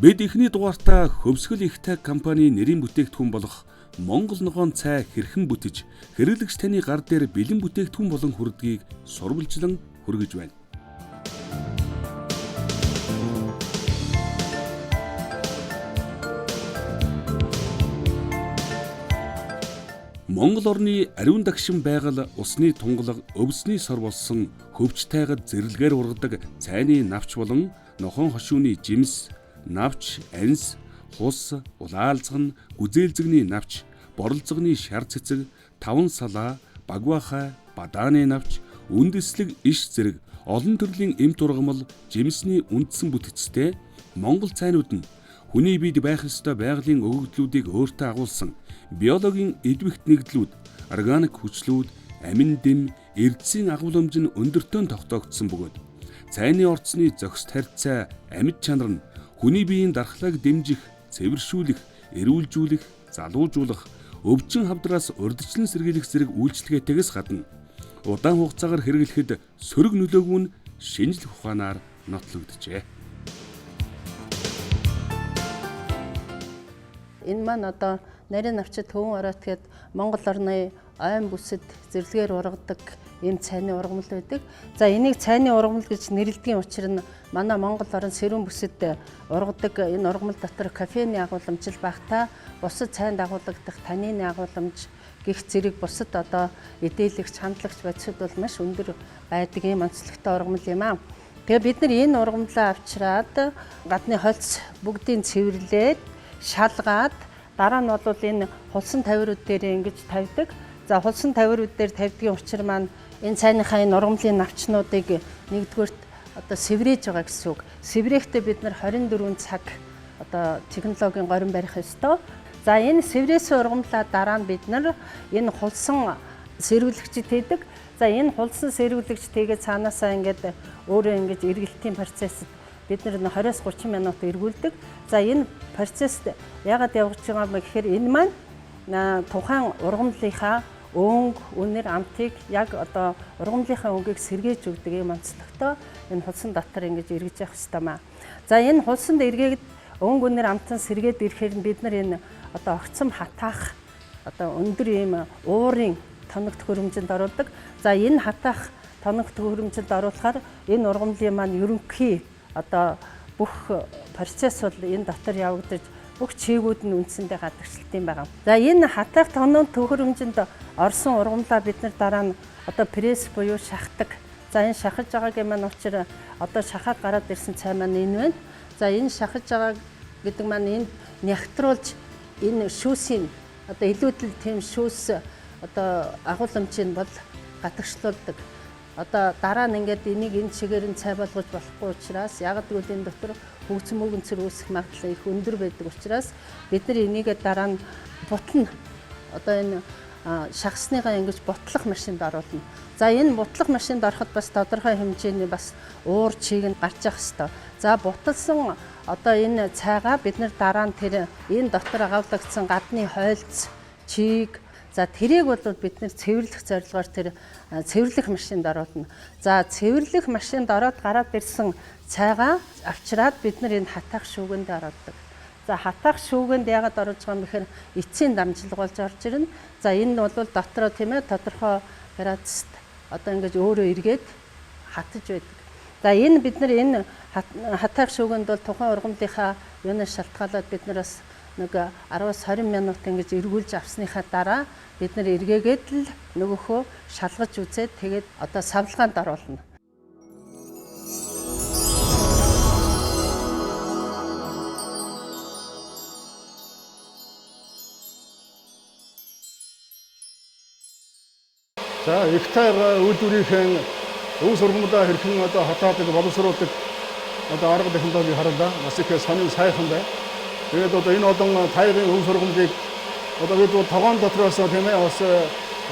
Бид эхний дугаартаа Хөвсгөл Их Тайг компани нэрийн бүтээгдэхүүн болох Монгол ногоон цай хэрхэн бүтэж, хэрэглэгч таны гар дээр бэлэн бүтээгдэхүүн болон хүрдгийг сурвалжлан хүргэж байна. Монгол орны ариун дагшин байгаль усны тунгалаг өвсний сор болсон хөвч тайгад зэрлэгээр ургадаг цайны навч болон нохоон хошууны жимс, навч, анс, хус, улаалзган, гүзээлзгэний навч, боролзогны шар цэцэг, таван салаа, багваахай, бадааны навч, үндэслэг иш зэрэг олон төрлийн эмт ургамал, жимсний үндсэн бүтэцтэй Монгол цайнууд нь хүний биед байх ёстой байгалийн өгөгдлүүдийг өөртөө агуулсан биологийн эдвэгт нэгдлүүд, органик хүчлүүд, амин дэм, эрдэсийн агуулмж нь өндөртөө тогтоогдсон бөгөөд цайны орцны зохист харьцаа, амьд чанар нь хүний биеийн дархлааг дэмжих, цэвэршүүлэх, эрүүлжүүлэх, залуужуулах, өвчин хавдраас урьдчилан сэргийлэх зэрэг үйлчилгээтэйгээс гадна удаан хугацаагаар хэрэглэхэд сөрөг нөлөөгүй нь шинжлэх ухаанаар нотлогджээ. Энэ маань одоо нарийн навчид төвөн ороот гээд Монгол орны ойн бүсэд зэрлэгээр ургадаг ийм цайны ургамал байдаг. За энийг цайны ургамал гэж нэрлэдгийн учир нь манай Монгол орн сэрүүн бүсэд ургадаг энэ ургамал дотор кофений агуулмжил багтаа бусад цайнд агуулгадах танины агууламж гих зэрэг бусад одоо эдээлэгч, хандлагч бодисод бол маш өндөр байдаг ийм онцлогтой ургамал юм аа. Тэгээ бид нар энэ ургамлаа авчираад гадны хольц бүгдийг цэвэрлээд шалгаад дараа нь бол энэ хулсан тавирууд дээр ингэж тавьдаг. За хулсан тавирууд дээр тавьдгийн учир маань энэ цайныхаа энэ ургамлын навчнуудыг нэгдүгээрт одоо сэврээж байгаа гэсэн үг. Сэврээхдээ бид нар 24 цаг одоо технологийн горим барих ёстой. За энэ сэврээсэн ургамлаа дараа нь бид нар энэ хулсан сэрүүлэгчид хийдэг. За энэ хулсан сэрүүлэгч тэгээд цаанаасаа ингээд өөрөө ингэж эргэлтийн процесс бид нар 20-30 минут эргүүлдэг. За энэ процесс яагаад явж байгаа юм бэ гэхээр энэ маань тухайн ургамлынхаа өнгө, үнэр, амтыг яг одоо ургамлынхаа өнгийг сэргээж өгдөг юм онцлогтой энэ хулсан дотор ингэж эргэж явах хэрэгтэй маа. За энэ хулсанд эргээд өнгө, үнэр, амтан сэргээд ирэхээр бид нар энэ одоо огцом хатаах одоо өндөр ийм уурын тоног төхөөрөмжөнд оруулдаг. За энэ хатаах тоног төхөөрөмжөнд оруулахаар энэ ургамлын маань ерөнхий одоо бүх процесс бол энэ дотор явагдаж бүх чийгүүд нь үндсэндээ гадагшлалт юм байна. За энэ хатаах тоног төхөөрөмжөнд орсон ургамлаа бид нар дараа нь одоо пресс буюу шахдаг. За энэ шахаж байгаагийн маань учир одоо шахаад гараад ирсэн цай маань энэ байна. За энэ шахаж байгаа гэдэг маань энд нягтруулж энэ шүүсийн одоо илүүдэл тийм шүүс одоо агуулмжийг бол гадагшлуулдаг. Одоо дараа нь ингээд энийг энэ чигээр нь цай болгож болохгүй учраас яг гэвэл энэ дотор хөгжим мөгөнцөр үүсэх магадлал их өндөр байдаг учраас бид нар энийгээ дараа нь бутна. Одоо энэ шахсныгаа ингэж бутлах машинд оруулна. За энэ бутлах машинд ороход бас тодорхой хэмжээний бас уур чиг нь гарч явах хэвээр. За буталсан одоо энэ цайгаа бид нар дараа нь тэр энэ дотор агавлагдсан гадны хойлц чиг за тэрийг бол бид нэр цэвэрлэх зорилгоор тэр цэвэрлэх машинд оруулна. За цэвэрлэх машинд ороод гараад ирсэн цайгаа авчираад бид нар энэ хатаах шүүгэнд оруулдаг. За хатаах шүүгэнд яагаад оруулж байгаа юм бэхээр эцсийн дамжлага болж орж ирнэ. За энэ нь бол дотроо тийм тодорхой градуст одоо ингэж өөрөө эргээд хатаж байдаг. За энэ бид нар энэ хатаах шүүгэнд бол тухайн ургамлынхаа юунаас шалтгаалаад бид нар бас нэг 10-20 минут ингэж эргүүлж авсныхаа дараа бид нар эргээгээд л нөгөөхөө шалгаж үзээд тэгээд одоо савлгаанд оруулна. За Их Тайг үйлдвэрийн өвс ургамлаа хэрхэн одоо хатаадаг, боловсруулдаг одоо арга технологиг харлаа. Бас их сонин сайхан байна. Тэгээд одоо энэ олон тайгын өвс ургамлыг одоо бид бол тогоон дотроос тийм бас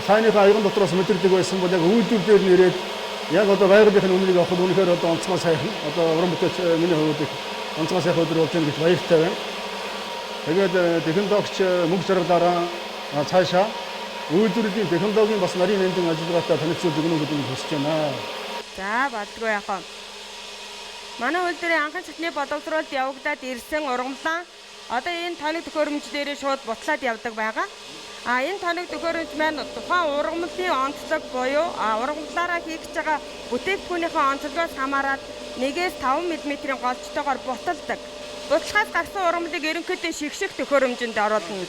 сайныхаа аяган дотроос мэдэрдэг байсан бол яг үйлдвэр дээр нэрээд яг одоо байгалийнхын үнэрийг авахд үнэхээр одоо онцгой сайхан одоо уран бүтээлч миний хувьд их онцгой сайхан өдөр болж байна гэж баяртай байна. Тэгээд технологич мөнгө жаргалаараа цаашаа үйлдвэрлэлийн технологийн бас нарийн нэмдэн ажиллагаатай танилцуулж өгнө гэдэг нь хүсэж байна. За болдгоо яг. Манай үйлдвэрийн анхан шатны боловсруулалт явагдаад ирсэн ургамлаа одоо энэ тоног төхөөрөмж дээрээ шууд бутлаад явдаг байгаа. А энэ тоног төхөөрөмж маань тухайн ургамлын онцлог буюу ургамлаараа хийгдэж байгаа бүтээгдэхүүнийхээ онцлогоос хамаарат 1-ээс 5 мм-ийн голчтойгоор буталдаг. Бутлахаас гарсан ургамлыг ерөнхийдөө шигших төхөөрөмжөнд оруулна.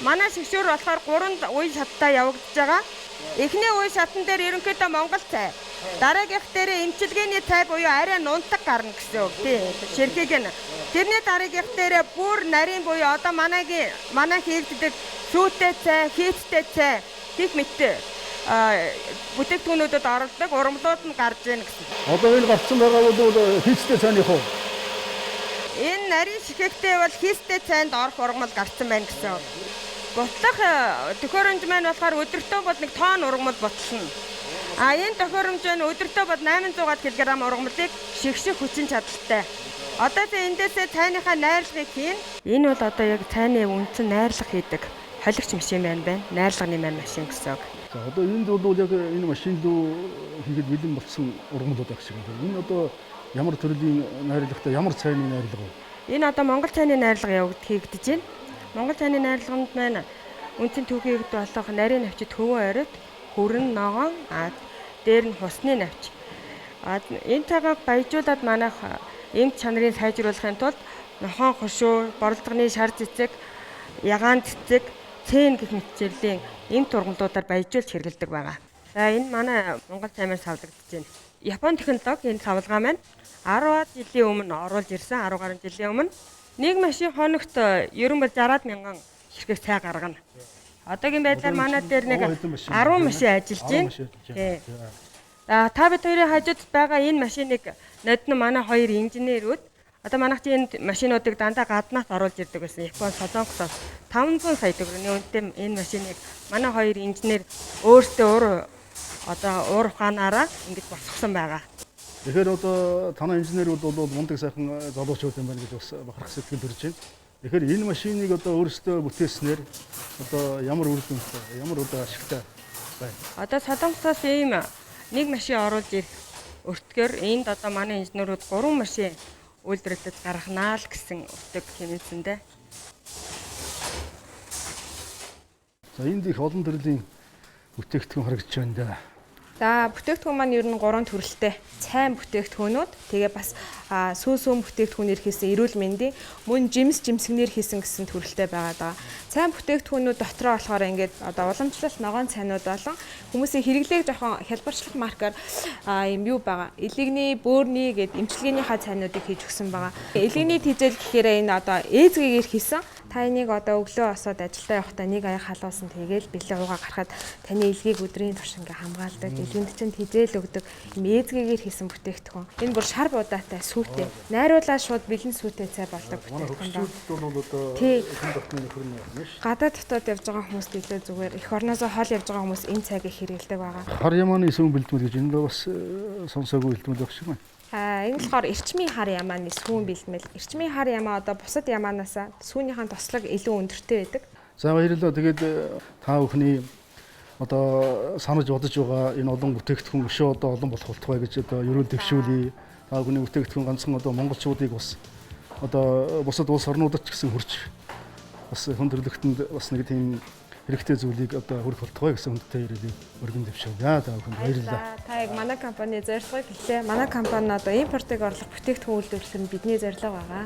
Манай шигшүүр болохоор 3 үе шаттай явагдаж байгаа. Эхний үе шатан дээр ерөнхийдөө Монгол цай. Дараагийнх дээр эмчилгээний цай буюу арай нунтаг гарна гэсэн үг тий. Ширхэг нь. Тэрний дараагийнх дээр бүр нарийн буюу одоо манай хийгддэг сүүтэй цай, хийцтэй цай гэх мэт бүтээгдэхүүнүүдэд оролдог ургамлууд нь гарч ийн гэсэн. Одоо энэ гарцсан байгаа бол хийцтэй цайных уу? Энэ нарийн ширхэгтэй бол хийцтэй цайнд орох ургамал гарцсан байна гэсэн. Бутлах төхөөрөмж маань болохоор өдөртөө бол 1 тонн ургамал бутлана. А энэ төхөөрөмж нь өдөртөө бол 800 кг ургамлыг шигших хүчин чадалтай. Одоо тэ эндээсээ цайныхаа найрлагыг хийн. Энэ бол одоо яг цайны үндсэн найрлага хийдэг холигч машин байна. Найрлагын маань машин гэсэн үг. За одоо энд бол яг энэ машин руу хийхэд бэлэн болсон ургамлууд байх шиг байна. Энэ одоо ямар төрлийн найрлагатай, ямар цайны найрлага вэ? Энэ одоо Монгол цайны найрлага хийгдэж байна. Монгол цайны найрлаганд маань үндсэн түүхийгд болох нарийн навчид хөвөн оройт, хүрэн ногоон, дээр нь хусны навч. Энэ цагаа баяжуулаад манайх эмч чанарыг сайжруулахын тулд нохоон хошуу, боролдгоны шар цэцэг, ягаан цэцэг, цэн гэх мэтчилэн эмт ургамлуудаар баяжуулж хэрэглэдэг байгаа. За энэ манай Монгол цаймаар савлагдаж байна. Япон технологи энэ савлгаа маань 10 жилийн өмнө оруулж ирсэн, 10 гаруй жилийн өмнө. Нэг машин хоногт ер нь бол 60 мянган ширхэг цай гаргана. Одоогийн байдлаар манай дээр нэг 10 машин ажиллаж байна. Тий. За та бид хоёрын хажууд байгаа энэ машиныг нодно манай хоёр инженерүүд одоо манайх чинь энэ машинуудыг дандаа гаднаас оруулж ирдэг байсан. Япон, Солонгосоос 500 сая төгрөгийн үнэтэй энэ машиныг манай хоёр инженер өөртөө уур ухаанаараа ингэж босгосон байгаа. Тэгэхээр одоо танай инженерүүд бол мундаг сайхан залуучууд юм байна гэж бас бахарх сэтгэл төрж байна. Тэгэхээр энэ машиныг одоо өөрсдөө бүтээснээр одоо ямар үр дүнтэй, ямар одоо ашигтай байна? Одоо Солонгосоос ийм нэг машин оруулж ирэх өртгөр энд одоо манай инженерүүд 3 машин үйлдвэрлэж гаргана л гэсэн утга хэмнэсэндээ. За энд их олон төрлийн бүтээгдэхүүн харагдаж байна да. За бүтээгдэхүүн маань ер нь 3 төрөлтэй. Цайн бүтээгдэхүүнүүд, тэгээ бас сүүн бүтээгдэхүүнээр хийсэн эрүүл мэндийн, мөн жимс жимсгнээр хийсэн гэсэн төрөлтэй байгаа даа. Цайн бүтээгдэхүүнүүд дотроо болохоор ингээд одоо уламжлалт ногоон цайнууд болон хүмүүсийн хэрэглээг жоохон хялбарчлах маркаар юм юу байгаа. Элэгний, бөөрний гээд эмчилгээнийхаа цайнуудыг хийж өгсөн байгаа. Элэгний тэжээл гэхээр энэ одоо ээзгээгээр хийсэн. Та энийг одоо өглөө босоод ажилдаа явахдаа нэг аяг халуусан тэгээл бэлэн уугаа гарахад таны элгийг өдрийн турш ингээ хамгаалдаг. Элгэнд чинь тэжээл өгдөг юм ээзгээгээр хийсэн бүтээгдэхүүн. Энэ бүр шар будаатай сүүтэй. Найруулаа шууд бэлэн сүүтэй цай болдог бүтээгдэхүүн байна. Бол одоо хэн дотны нөхөр нь байна шүү. Гадаад дотоод явж байгаа хүмүүст илүү зүгээр. Эх орноосоо хол явж байгаа хүмүүс энэ цайг их хэрэглэдэг байгаа. Хар ямааны сүүн бэлтгэл гэж энэ бас сонсоогүй бэлтгэл байх шиг байна. Энэ болохоор эрчмийн хар ямааны сүүн бэлмэл. Эрчмийн хар ямаа одоо бусад ямаанаас сүүнийхэн тослог илүү өндөртэй байдаг. За баярлалаа. Тэгээд та бүхний одоо санаж бодож байгаа энэ олон бүтээгдэхүүн өшөө одоо олон болох болтугай гэж одоо ерөөл дэвшүүлье. Та бүхний бүтээгдэхүүн ганцхан одоо монголчуудыг бас одоо бусад улс орнуудад ч гэсэн хүрч бас хүн төрөлхтөнд бас нэг тийм хэрэгтэй зүйлийг одоо хүрэх болтугай гэсэн хүндтэй ирэлийг өргөн дэвшүүлье. Та бүхэнд баярлалаа. Та яг манай компани зорилгыг хэллээ. Манай компани одоо импортыг орлох бүтээгдэхүүн үйлдвэрлэх нь бидний зорилго байгаа.